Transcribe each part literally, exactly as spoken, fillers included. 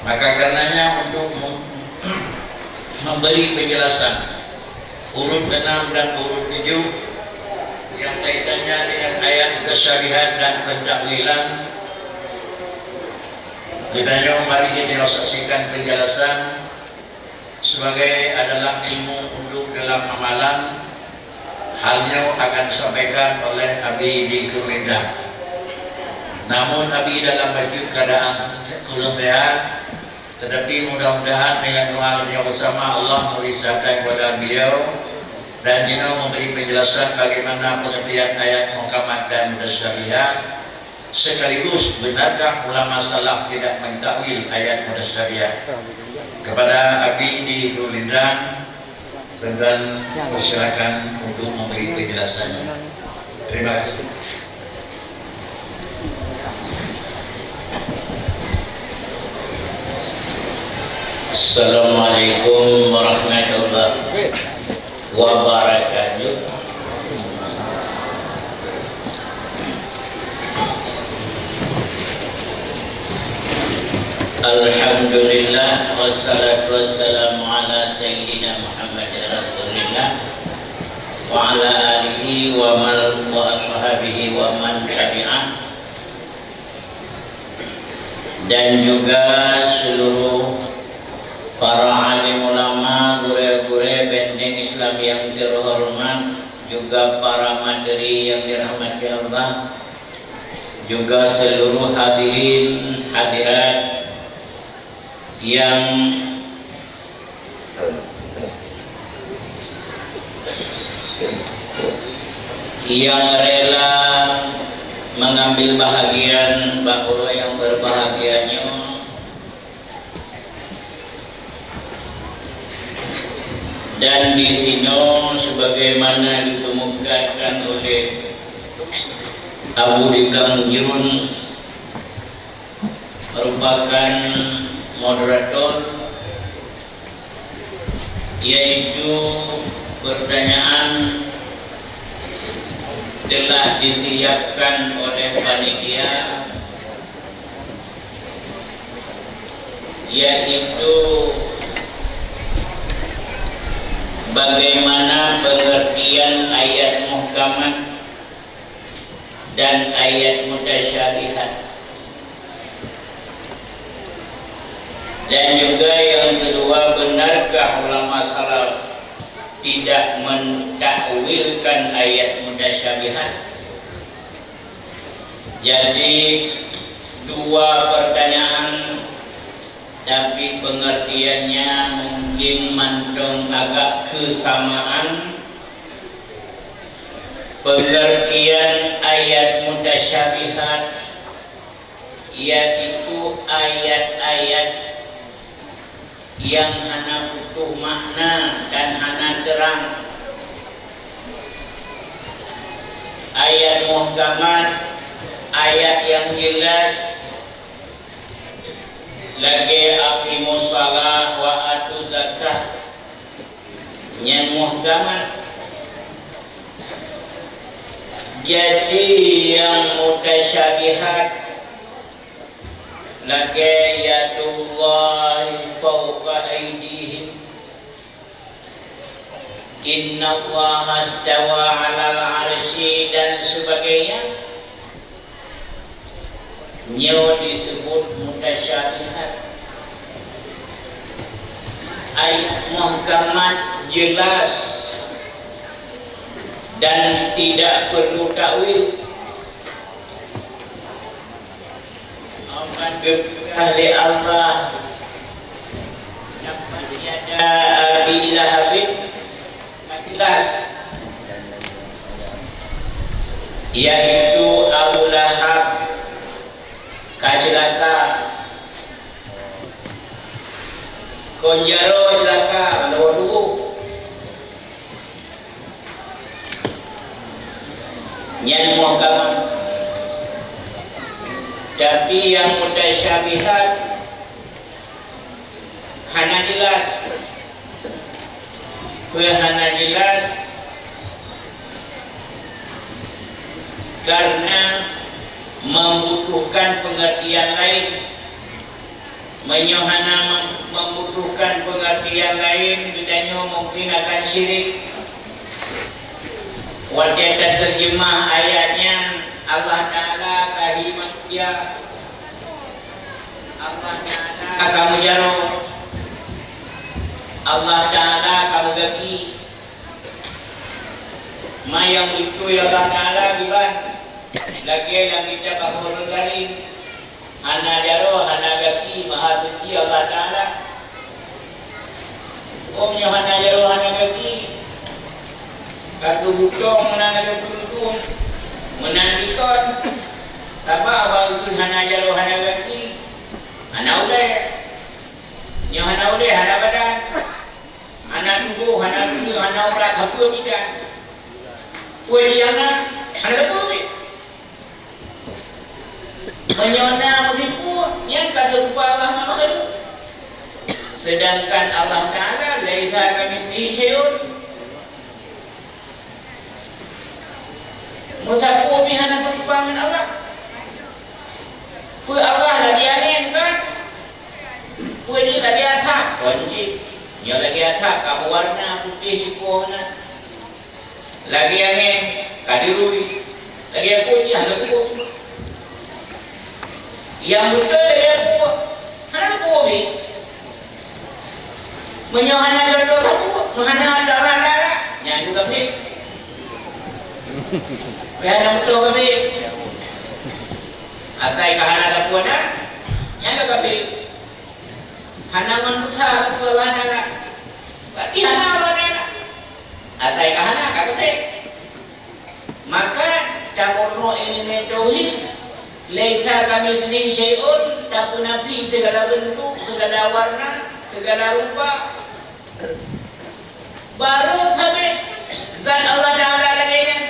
Maka karenanya untuk mem-, memberi penjelasan urut enam dan urut tujuh yang kaitannya dengan ayat mutasyabihat dan pentakwilan, geutanyoe mari kita saksikan penjelasan sebagai adalah ilmu untuk dalam amalan. Hal nyoe akan disampaikan oleh Abi di Kuminda. Namun Abi dalam bacut keadaan kurang sehat, tetapi mudah-mudahan dengan doa kerja bersama Allah memberi kesehatan kepada beliau dan jinoe memberi penjelasan bagaimana pengertian ayat muhkamat dan mutasyabihat. Sekaligus, benarkah ulama salaf tidak mentakwil ayat mutasyabihat? Kepada Abi di Kuminda, tuan-tuan persilakan untuk memberi penjelasannya. Terima kasih. Assalamualaikum warahmatullahi wabarakatuh. Alhamdulillah, wassalatu wassalamu ala sayyidina Muhammad Rasulillah wa ala alihi wa man, wa ashabihi wa man tabi'ah. Dan juga seluruh para alim ulama, gurée-gurée benteng Islam yang terhormat, juga para materi yang dirahmati Allah, juga seluruh hadirin hadirat yang yang rela mengambil bahagian bak uroe nyang berbahagia nyoe. Dan di sinoe sebagaimana dikemukakan oleh Abu di Blang Jurun, merupakan moderator, yaitu pertanyaan telah disiapkan oleh panitia, yaitu bagaimana pengertian ayat muhkamat dan ayat mutasyabihat. Dan juga yang kedua, benarkah ulama salaf tidak mentakwilkan ayat mutasyabihat? Jadi, dua pertanyaan, tapi pengertiannya mungkin mantong agak kesamaan. Pengertian ayat mutasyabihat, yaitu ayat-ayat yang hana butuh makna dan hana terang. Ayat muhkamat, ayat yang jelas, lagée aqimus shalah wa atuz zakah. Nyang muhkamat. Jadi, yang mutasyabihat, lagée yadullahi fauqa aidihim, innallaha istawa 'alal 'arsy, dan sebagainya. Nyoe disebut mutasyabihat. Ayat muhkamat jelas dan tidak perlu takwil. Aman geupeugah lé Allah, "Tabbat yada Abi Lahabin," jelas, yaitu Abu Lahab ka ceulaka. Kon jaroe ceulaka, meunoe dulu. Nyan muhkamat. Tapi nyang mutasyabihat hana jelas. Peue hana jelas? Karena membutuhkan pengertian lain. Meunyoe hana mem-, membutuhkan pengertian lain, geutanyoe mungkin akan syirik. Watée tateurjeumah ayat nyan, Allah Taala ka hi manusia, Allah Taala ka meujaroe, Allah Taala ka meugaki. Ma nyang beutôi Allah Taala kiban, lagée lam kitab Al-Qur'anul Karim, hana jaroe, hana gaki, Mahasuci Allah Taala. Om nyoe hana jaroe, hana gaki, ka geubutong meunan lagée peulutong, meunan dikon. Sabab awak kheun hana jaroe, hana gaki, hana ulée. Nyoe hana ulée, hana badan. Hana tuboh, hana tuléh, hana urat, sapeue mita. Peue jih hana, hana sapeue pih. Meunyoe na meusipu, nyan ka seurupa Allah ngon makhluk. Sedangkan Allah Taala, "Laisa kamitslihi syai'un." Meusapeue pih hana seurupa ngon Allah. Peue Allah lagée angén kon? Peue jih lagée asap? Kon cit. Nyoe lagée asap ka meuwarna putéh sikoe meunan. Lagée angén ka deurui. Lagée peue jih hana peue. Nyang beutôi lagée peue? Hana peue pih. Meunyoe hana contoh sapeue, meuhana cara-cara, nyan juga pih. Pih hana beutôi kafé. Asai ka hana sapeue na, nyan ka kafé. Hana ngon beusah sapeue Allah Taala. Berarti hana Allah Taala. Asai ka hana, ka kafé. Maka, tameurok ileumèe tauhid, "Laisa kamitslihi syai'un", tapeunafi segala bentuk, segala warna, segala rupa. Barô sabé zat Allah Taala lagèe nyan.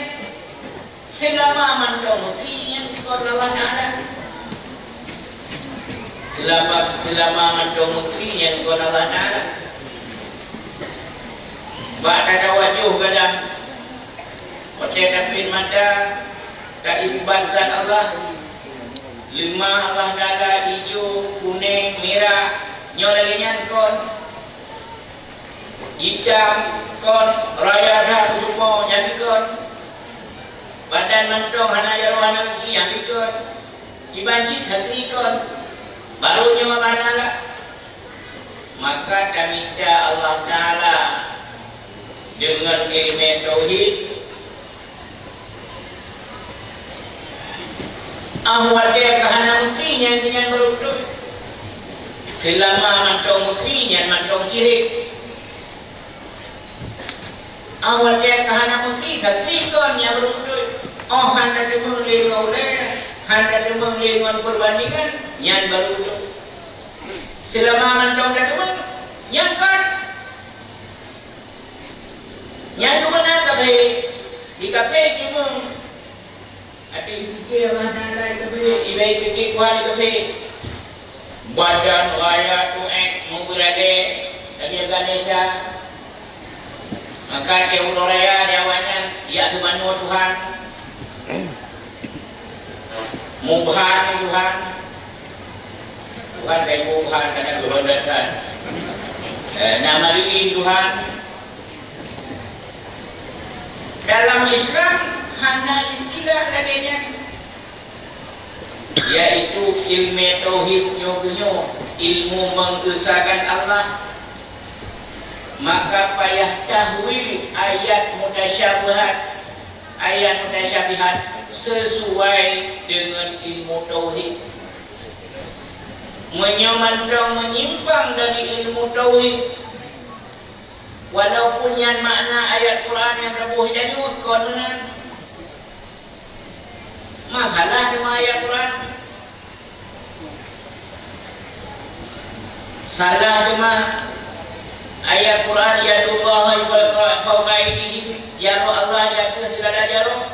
Seulama mantong meukri nyan kon Allah Taala. Seulama, seulama mantong meukri nyan kon Allah Taala. Bak tatawajoh gadang, watèe tapeuet mata, taisbat zat Allah. Leumah Allah Taala ijo, kunèng, mirah, nyoe lagèe nyan kon. Itam kon, raya that, meurumoe, nyan kon. Badan mantong hana jaroe hana gaki, nyan kon. Iban cit that kon. Barô nyoe Allah Taala. Maka tamita Allah Taala deungon ileumèe tauhid. Ah, watèe ka hana meukri nyan, nyan barô beutôi. Seulama mantong meukri nyan mantong syirik. Ah, watèe ka hana meukri, sakri kon nyan barô beutôi. Oh, hana teumeung lé ngon ulèe, hana teumeung lé ngon peurbandingan, nyan barô beutôi. Seulama mantong teumeung, nyan kon. Nyan keuh meunan kafé, di kafé teumeung. Até pike Allah Taala kafé, ibai pike kuat kafé. Badan raya tu'ék meubeurade, Nabi Ganesha. Maka di uroe raya di awaknyan, ya seumanoe Tuhan. Mubhan Tuhan. Tuhan kai mubhan karena keuheundak Tuhan. Eh, nama diri Tuhan. Dalam Islam hana istilah lagèe nyan. Yaitu ileumèe tauhid nyoe keuh nyoe, ilmu mengesakan Allah. Maka payah tahwil ayat mutasyabihat, ayat mutasyabihat sesuai dengan ilmu tauhid. Meunyoe mantong menyimpang dari ilmu tauhid, walaupun nyan makna ayat Quran nyang taboh tanyoe kon meunan. Masalah teuma ayat Quran. Salah teuma ayat Quran, "Yadullahi fawqa, fawqa aydihim", jaroe Allah di ateueh sigala jaroe.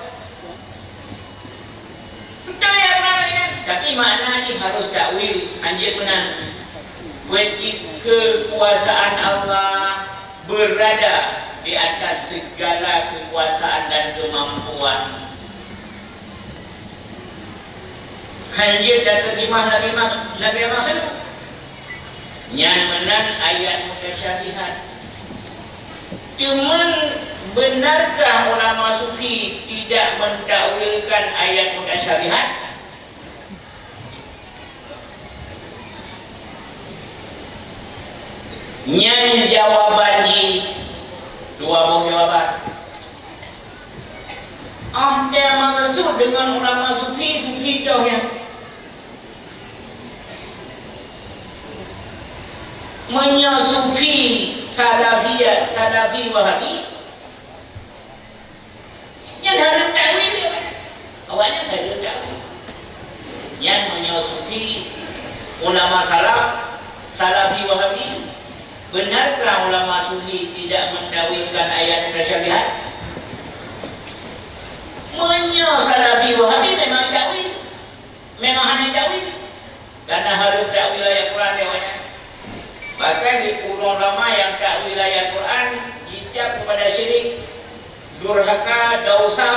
Beutôi ayat Quran nyan, tapi makna jih harus takwil, hanjeuet meunan. Peue cit keukuasaan Allah berada di atas segala kekuasaan dan kemampuan. Hanjeuet tateurjimah lagèe ma-, lagèe makhluk. Nyan meunan ayat mutasyabihat. Cuman, beunarkah ulama sufi tidak mentakwilkan ayat mutasyabihat? Nyan jawaban jih dua boh jawaban. Ah, nyang meukeusut deungon ulama sufi, sufi toh nyan. Meunyoe sufi salafiyah, salafi wahabi, nyan hareuem takwil, ya kan? Awaknyan hareuem takwil. Nyan meunyoe sufi, ulama salaf, salafi wahabi, beunarkah ulama sufi tidak mentakwilkan ayat mutasyabihat? Meunyoe salafi wahabi memang takwil, memang hana takwil. Karena hareuem takwil ayat Quran lé awaknyan. Bahkan di ulama nyang takwil ayat Quran dicap kepada syirik, durhaka, dosa.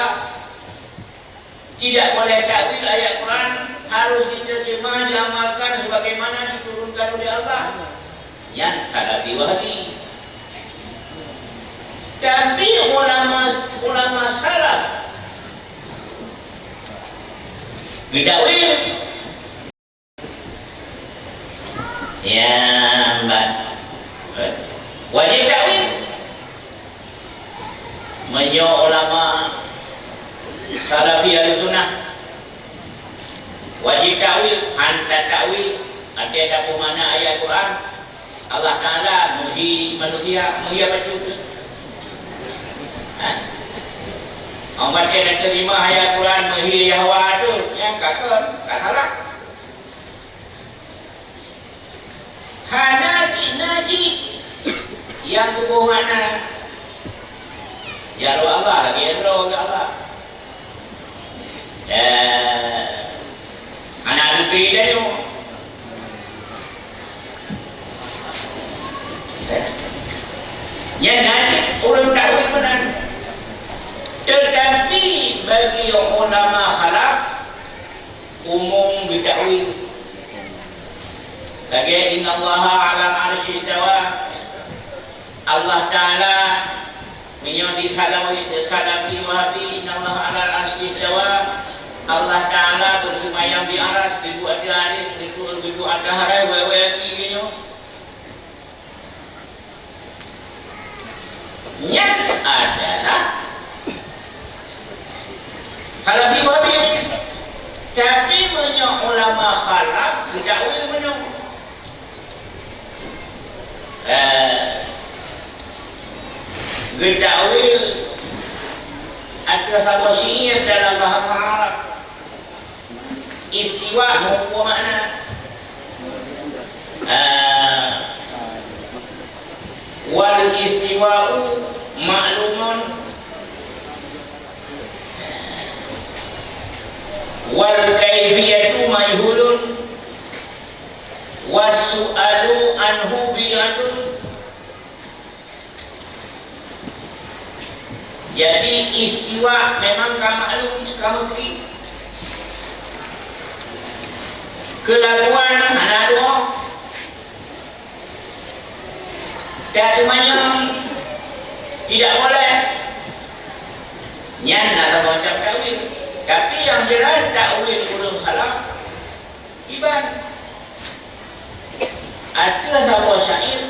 Tidak boleh takwil ayat Quran, harus diterjemah, diamalkan sebagaimana diturunkan oleh Allah. Nyan salafi wahabi. Tapi ulama, ulama salaf geutakwil. Ya, mbak. Wajib takwil. Meunyoe ulama salafi ahli sunnah, wajib takwil, han tatakwil, até tapeumakna ayat Quran, Allah Taala meuhi manusia, meuhi apa tu? Ha? Orang baca dan terima ayat Quran meuhi Yahwa tu, ya, ka kon, ka salah. Hana cit, na cit nyang kuboh makna. Ya Allah, ya Allah, ya Allah. Eh, hana rugi tanyoe. Eh, nyan na cit ureueng takwil meunan. Tetapi bagi ulama khalaf, umum geutakwil. Lagèe, "Innallaha 'alal 'arsy istawa." Allah Taala, meunyoe di Salafi, Salafi Wahabi, "Innallaha 'alal 'arsy istawa." Allah Taala beuseumayang di aras, geudeuek ateueh aras, geudeuek, geudeuek ateueh aras, wèe-wèe geutanyoe. Nyan adalah Salafi Wahabi. Tapi meunyoe ulama khalaf geutakwil meunyoe, eh, geutakwil ateueh saboh syair dalam bahasa Arab. Istiwa meunyoe makna, eh, wal istiwa'u ma'lumun, wal kaifiyatu majhulun, was su'alu anhu bid'atun. Jadi, istiwa memang ka maklum, ka meukri. Keulakuan hana dua. Tateumanyong tidak boleh. Nyan na macam takwil. Tapi nyang jeulaih takwil ureueng khalaf iban. Ateueh saboh syair,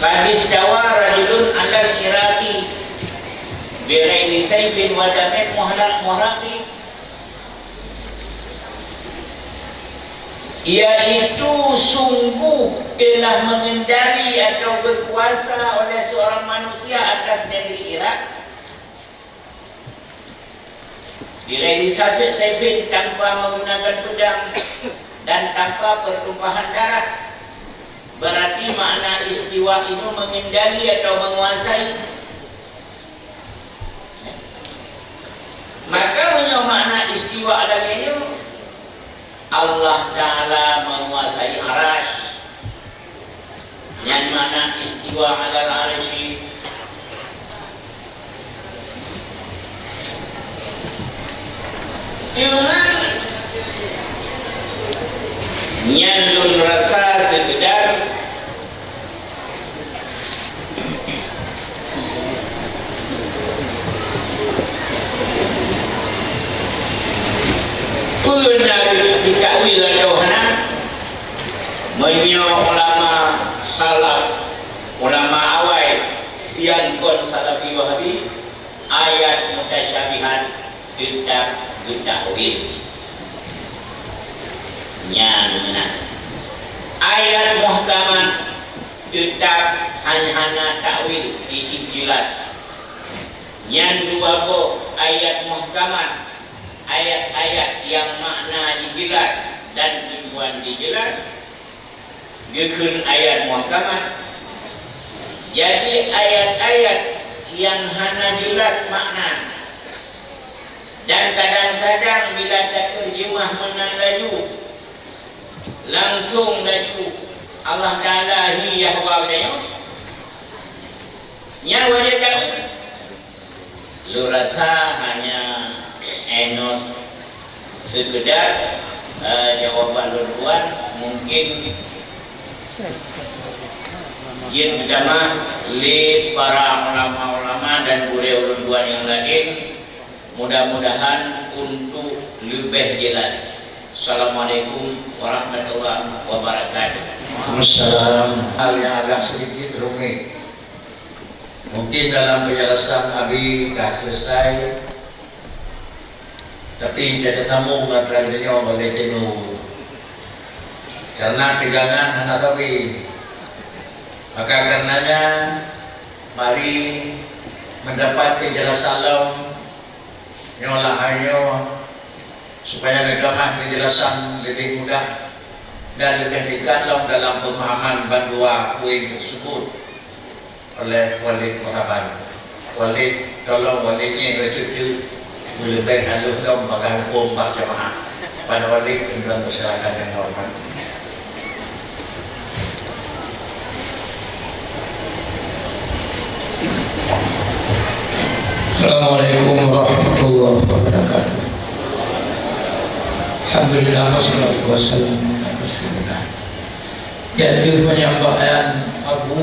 "Qad istawa rajulun 'alal Iraqi bighairi saifin wa damin muhla-, muhraqi." Yaitu sungguh telah mengendali atau berkuasa oleh seorang manusia atas negeri Irak. Bighairi safi-, saifin, tanpa menggunakan pedang dan tanpa pertumpahan darah. Berarti makna istiwa itu mengendali atau menguasai. Maka meunyoe makna istiwa lagèe nyoe, Allah Ta'ala menguasai Arasy. Nyan makna istiwa 'alal 'arsy. Nyan lôn rasa seukeudar peue na geutakwil atau hana. Meunyoe ulama salaf, ulama awai nyang kon salafi wahabi, ayat mutasyabihat teutap geutakwil. Nyan meunan. Ayat muhkamat teutap hana, hana takwil, jih jeulaih. Nyan dua boh ayat muhkamat, ayat-ayat nyang makna jih jeulaih dan tujuan jih jeulaih. Geukheun ayat muhkamat. Jadi, ayat-ayat nyang hana jeulaih makna dan kadang-kadang bila tateurjeumah meunan laju, langsong laju Allah Taala hi yahwa geutanyoe, nyan wajéb takwil. Lôn rasa hanya enos seukeudar, eh, jawaban lôn tuan, mungkin jeuet geutamah lé para ulama-ulama dan gurée ulôn tuan nyang laén, mudah-mudahan untuk leubeh jeulaih. Assalamualaikum warahmatullahi wabarakatuh. Waalaikumsalam. Hal yang agak sedikit rumit. Mungkin dalam penjelasan Abi ka selesai, tapi jadi tamu maka beliau oleh denu. Karena tegangan hana tapi. Maka karenanya, mari mendapat penjelasan lom nyoe lah nyoe. Supaya neutamah penjelasan leubeh mudah dan leubeh dekat lom dalam pemahaman bandua poin tersebut oleh Walid Marhaban. Walid, tolong Walid nyoe bacut-cut beuleubeh halus lom bagaih huköm bak jamaah. Pada Walid, keuneuk teusilakan dengan hormat. Assalamualaikum warahmatullahi wabarakatuh. Alhamdulillah, wassalatu wassalamu ala Rasulillah. Di ateueh penyampaian Abu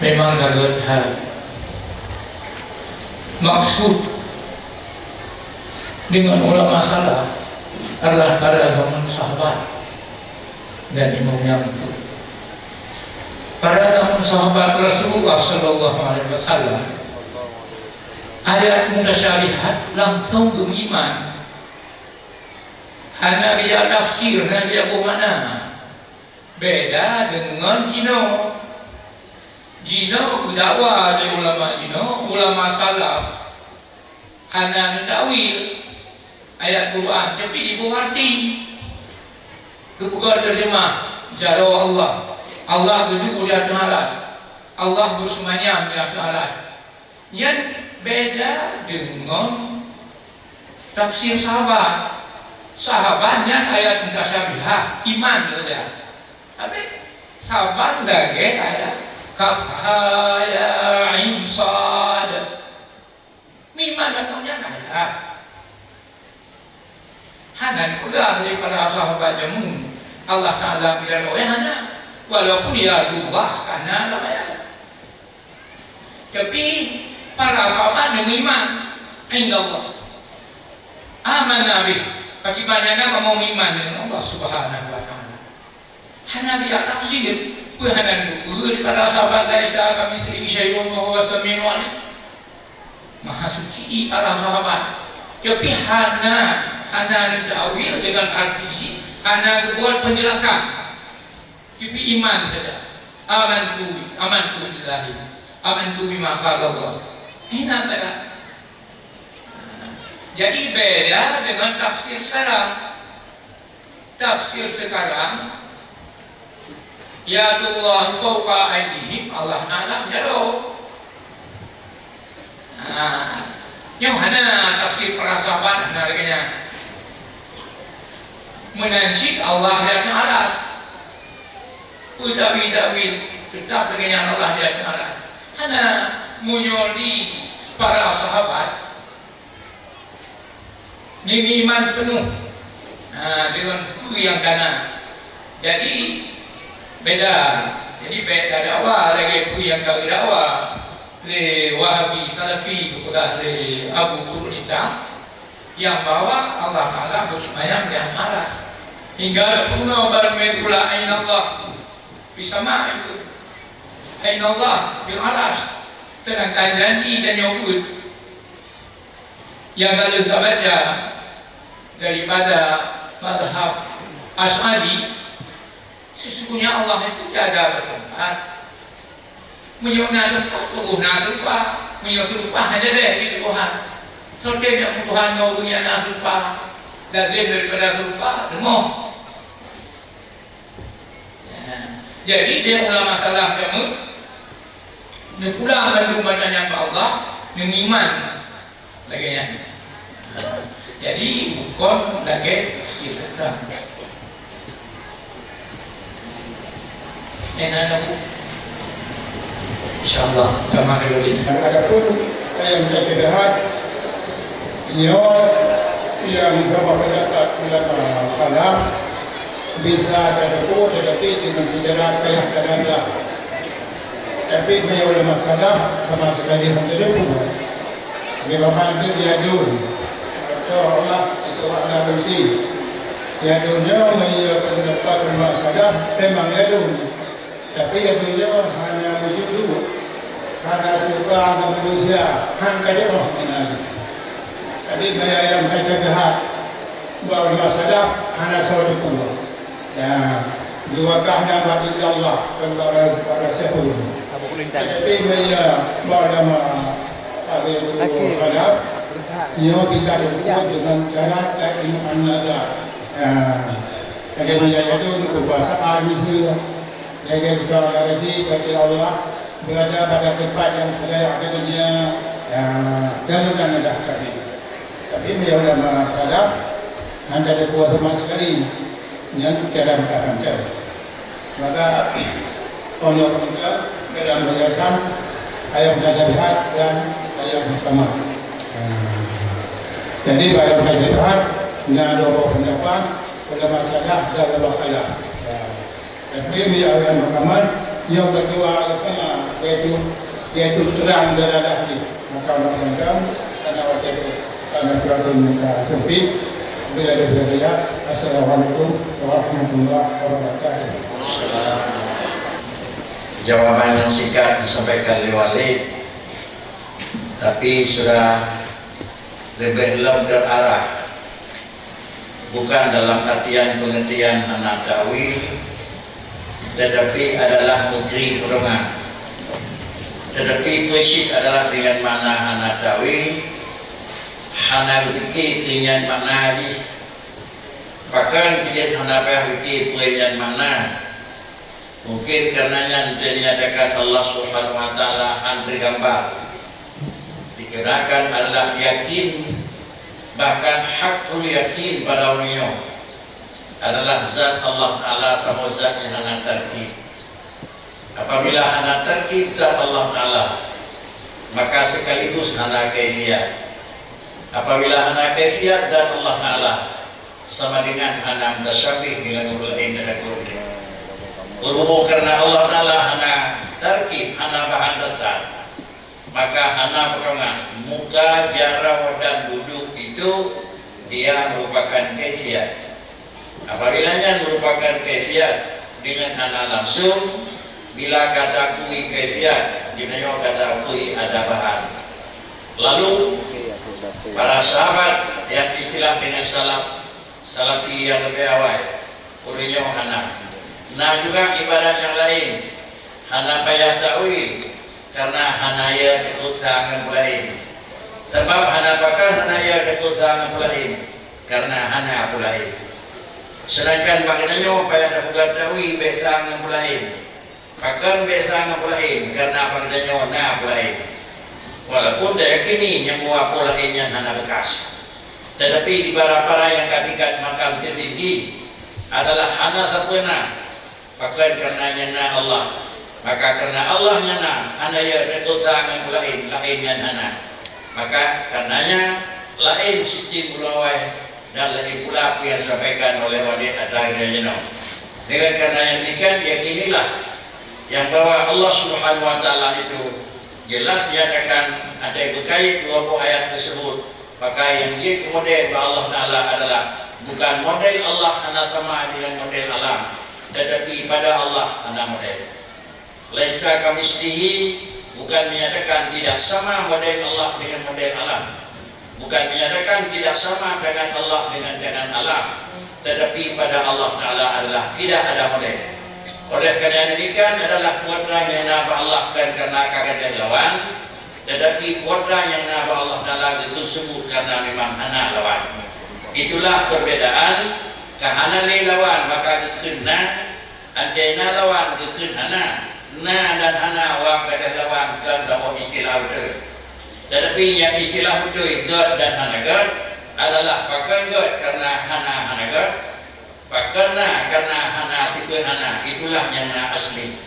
memang ka geuthai. Maksud dengan ulama salaf adalah pada zaman sahabat dan imam yang betul. Pada zaman sahabat Rasulullah sallallahu alaihi wasallam, ayat mutasyabihat langsung geuiman. Hana geujak tafsir, hana geujak boh makna. Beda deungon jinoe. Jinoe geudakwa lé ulama jinoe, ulama salaf. Hana neutakwil ayat Quran, tapi jiboh arti. Geupeugah teujeumah, jaroe Allah. Allah geuduek di ateueh aras. Allah beuseumanyam di ateueh aras. Nyan beda deungon tafsir sahabat. Sahabat nyan ayat mutasyabihah, iman saja. Tapi sahabat lagèe ayat kaf ha ya ain sad. Meuiman atau nyan ayat. Hana dipeugah lé para sahabat jameun Allah Taala meujaroe, hana. Walaupun ya Allah kana lam ayat. Tapi para sahabat meuiman, indallah. Amanna bih. Pakriban nyan kamoe meuiman deungon Allah Subhanahu wa Taala. Hana geujak tafsir, peue hana neuteupeue para sahabat, "Laisa kamitslihi syai'un wa huwas sami'ul 'alim." Maha suci para sahabat. Tapi hana, hana neutawil deungon arti, hana geubuat penjelasan. Tapi iman saja. Amantu, amantu billahi. Amantu bima qala Allah. Hina saja. Jadi beda dengan tafsir sekarang. Tafsir sekarang, yadullahi fauqa aidihim, Allah Taala meunjaroe. Nah, nyoe hana tafsir para sahabat, hana lagèe nyan. Meunan cit Allah di ateueh aras. Peue tawil-tawil, teutap lagèe nyan Allah di ateueh aras. Hana, meunyoe di para sahabat, Meuiman peunoh, ha, deungon peue nyang ka na. Jadi, beda. Jadi, bèk tadakwa lagèe peue nyang ka geudakwa lé Wahabi Salafi, geupeugah lé Abu Qurunita, nyang bahwa Allah Taala beuseumayang di atas arasy. Hingga peunoh barô meuet ulah, "Aina Allah?" Fis sama itu. "Aina Allah?" Fil arasy. Sedangkan janji tanyoe buet nyang ka lheueh tabaca daripada mazhab Asy'ari, sesungguhnya Allah itu tiada bertempat. Meunyoe na teumpat, sungguh na seurupa. Meunyoe seurupa, hana deh di Tuhan. Soe nyang meutuhan ngon ureueng nyang na seurupa? Lazem daripada seurupa, leumoh. Jadi, di ulama salaf jameun, neupulang bandum baca nyan bak Allah, neumeuiman lagèe nyan. Jadi, bukon lagèe tafsir sekarang. Enak, Bu? Insya Allah, sama dulu ini. Adapun yang saya lihat, nyoe yang beberapa pendapat ulama salaf, bisa teudeungoe, tetapi dengan sejarah payah tadong lah. Tapi bagi ulama salaf sama sekali hana teudeungoe. Bagaimana itu diadun? Contoh Allah, Isra Mi'raj. Diadun nyoe, menurut pendapat ulama salaf, memang diadun. Tapi diadun nyoe hana meujudu, hana suka ngon manusia, han ka jeuet roh meunan. Tapi baya nyang ka cagah, bak ulama salaf hana soe teupeue. Ya, dua kah nama illallah, kon para, para syaikhun. Tapi meunyoe bak ulama ahli salaf, nyoe bisa disebut dengan cara daiman nazar. Ya, lagèe meunyoe yadun keukuasaan miseue, lagèe bisa lagi bagi Allah berada pada tempat yang selayak dengannya, ya, dan mudah-mudahan kami. Tapi beliau ulama salaf, hana ada kuasa sama sekali. Nyan cara meukapan cara. Maka, untuk kita dalam penjelasan ayat mutasyabihat dan ayat muhkamat. Jadi, ayat mutasyabihat, na dua pendapat ulama salaf dan ulama khalaf. Tapi beliau yang pertama, yang kedua, yaitu, yaitu terang dan ada hadis. Maka, mudah-mudahan, karena waktu itu, karena waktu muka sempit, bila ada berjaya, Assalamualaikum warahmatullahi wabarakatuh. Jawaban yang singkat disampaikan oleh Walid, tapi sudah lebih lom terarah. Bukan dalam artian pengertian hana takwil, tetapi adalah mukri pedoman. Tetapi peue cit adalah dengan makna hana takwil, hana geupike keu nyan makna jih. Bahkan keu jeuet hana payah pike peue nyan makna. Mungkin karena nyan dinyatakan Allah Subhanahu wa Taala han teugambar. Dikarenakan adalah yakin, bahkan hakul yakin pada ureuëng nyoe adalah zat Allah Taala saboh zat nyang hana tarkib. Apabila hana tarkib zat Allah Taala, maka sekaligus hana kaifiat. Apabila hana kaifiat zat Allah Taala, sama dengan hana mutasyabih dengan ureuëng laén teudeungoe. Berhubung karena Allah Taala hana tarkib, hana bahan dasar, maka hana pedoman. Muka, jaroe, dan duduk itu dia merupakan kaifiat. Apabila nyan merupakan kaifiat dengan hana langsung, bila ka taakui kaifiat, geutanyoe ka taakui ada bahan. Lalu, para sahabat yang istilah dengan salaf, salafi yang lebih awai, ureuëng nyoe hana. Na juga ibarat nyang laén, hana payah takwil, karena hana ya takot sa ngon peue laén. Sabab hana pakon hana ya takot sa ngon peue laén, karena hana peue laén. Sedangkan bak geutanyoe payah tapeugah takwil bèk sa ngon peue laén. Pakon bèk sa ngon peue laén, karena bak geutanyoe na peue laén. Walaupun tayakini nyang dua peue laén nyan hana bekas. Tetapi di para-para yang ka tingkat makam tertinggi adalah hana sapeue na, pakon karena nyan na Allah. Maka karena Allah nyan na, hana ya takot sa ngon peue laén, laén nyan hana. Maka karenanya Laén sistem ureuëng awai dan laén pula peue nyang disampaikan oleh Walid atra jinoe. Dengan karena nyang demikian, yakinilah nyang bahwa Allah Subhanahu wa Taala itu jelas dinyatakan ada beukait dua boh ayat tersebut, maka nyang jeuet keu model bak Allah Taala adalah bukan model Allah hana sama dengan model alam, tetapi pada Allah hana model. Laisa kamitslihi, bukan menyatakan tidak sama model Allah dengan model alam. Bukan menyatakan tidak sama tangan Allah dengan tangan alam. Tetapi pada Allah Taala adalah tidak ada model. Oleh karena demikian adalah kuadrat nyang na bak Allah kan karena ka gadôh lawan, tetapi kuadrat nyang na bak Allah Taala geukheun seumbut karena memang hana lawan. Itulah perbedaan, ka hana lé lawan maka geukheun na, Andai na lawan geukheun hana, na dan hana wak gadôh lawan kon saboh istilah beutôi. Tetapi nyang istilah beutôi gét dan hana gét adalah pakon gét karena hana hana gét, pakon na karena hana tipeue hana, itulah nyang na asli.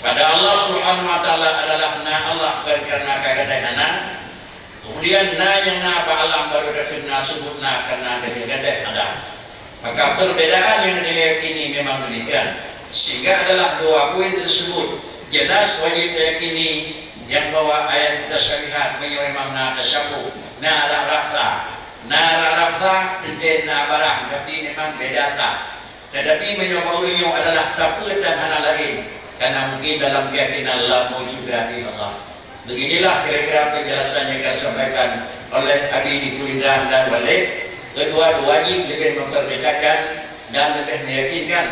Pada Allah Subhanahu wa Taala adalah na Allah kon karena ka gadôh hana, Kemudian na nyang na bak alam baru dakheun na seumbut na karena gadôh hana. Maka perbedaan nyang diyakini memang demikian. Sehingga adalah dua poin tersebut jelas wajib diyakini nyang bahwa ayat mutasyabihat meunyoe memang na tasyabuh, na rab-rab sa, na rab-rab sa teuntèe na barang tapi memang beda sa. Tetapi meunyoe bak ureuëng nyoe adalah sapeue dan hana laén, karena mungkin dalam keyakinan la maujuda illallah. Beginilah kira-kira penjelasan yang akan disampaikan oleh Abi di Kuningan dan Walid. Kedua-dua jih lebih memperdegatkan dan lebih meyakinkan.